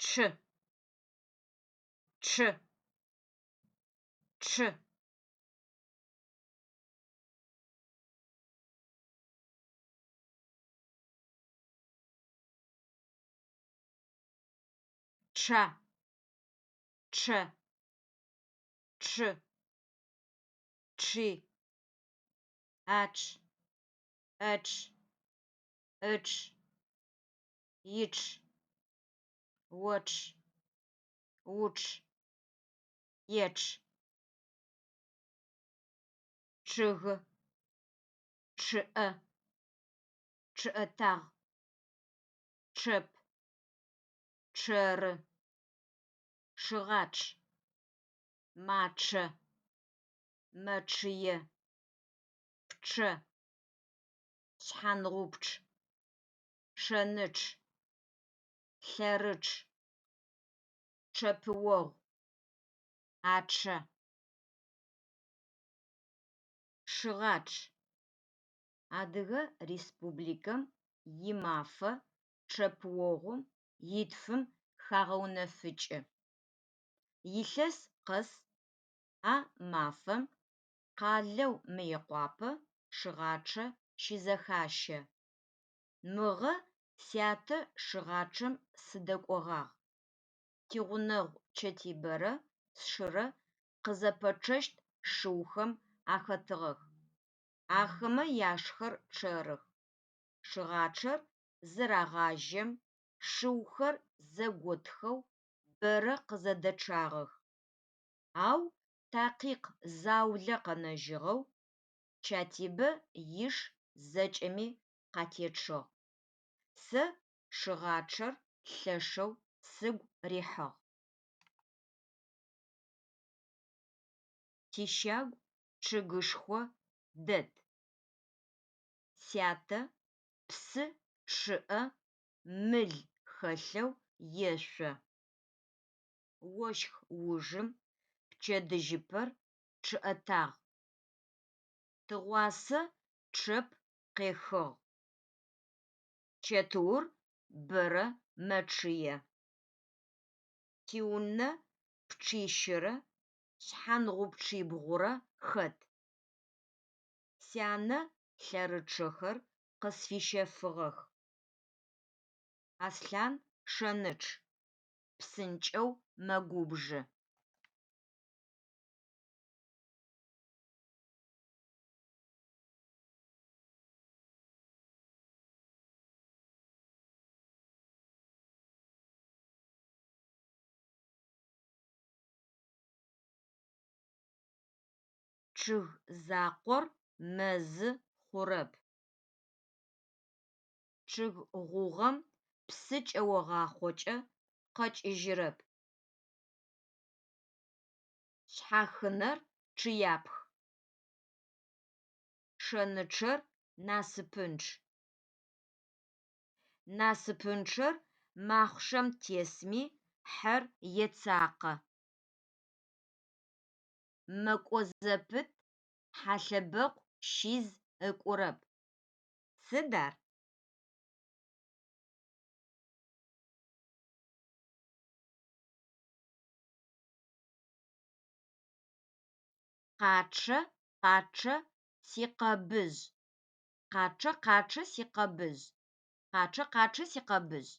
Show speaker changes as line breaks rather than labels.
Чъы, чъы, чъы. Чъэ, чъэ, чъы, чъи, ачъ, ӏэчъ, ычъ, ичъ, очъ, учъ, ечъ. Чъыгы, чъыӏэ, чъыӏэтагъ, чъэп, чъэры, шыгъачъ, мачъэ, мэчъые, пчъэ, шъхьангъупчъ, шэнычъ, лъэрычъ, чъэпыогъу, ачъэ. Шыгъачъ. Адыгэ Республикэм имафэ чъэпыогъум итфым хагъэунэфыкӏы. Илъэс къэс а мафэм къалэу Мыекъуапэ шыгъачъэ щызэхащэ. Мыгъэ сятэ шыгъачъэм сыдэкӏогъагъ. Тигъунэгъу Чэтибэрэ сшырэ къызэпэчъэщт шыухэм ахэтыгъэх. Ахэмэ яшхэр чъэрых. Шыгъачъэр зырагъажьэм шыухэр зэготхэу бэрэ къызэдэчъагъэх, ау такъикъ заулэ къэнэжьыгъэу Чатибэ иш зэкӏэми къатечъыгъ. Сэ шыгъачъэр лъэшэу сыгу рихьыгъ. Тищагу чъыгышхо дэт. Сятэ псы чъыӏэ мыл хэлъэу ешъо. Ощх ужым пчэдыжьыпэр чъыӏэтагъ. Тыгъуасэ чъэп къехыгъ. Чэтыур бэрэ мэчъые. Тиунэ пчъищырэ шъхьангъупчъибгъурэ хэт. Сянэ лъэрычъэхэр къысфищэфыгъэх. Аслъан шэнычъ, псынкӏэу мэгубжы. Чъыг закъор мэзы хъурэп. Чъыг гъугъэм псы кӏэогъахъокӏэ, къэкӏыжьырэп. Шъхьахынэр чъыяпх. Шэнычъэр насыпынчъ. Насыпынчъэр махъшэм тесми хьэр ецакъэ. Мэкӏо зэпыт, хьалъэбэкъу щиз ыкӏурэп. Сыд ар? Къачъэ, къачъэ, сикъэбыжъ! Къачъэ, къачъэ, сикъэбыжъ! Къачъэ, къачъэ, сикъэбыжъ!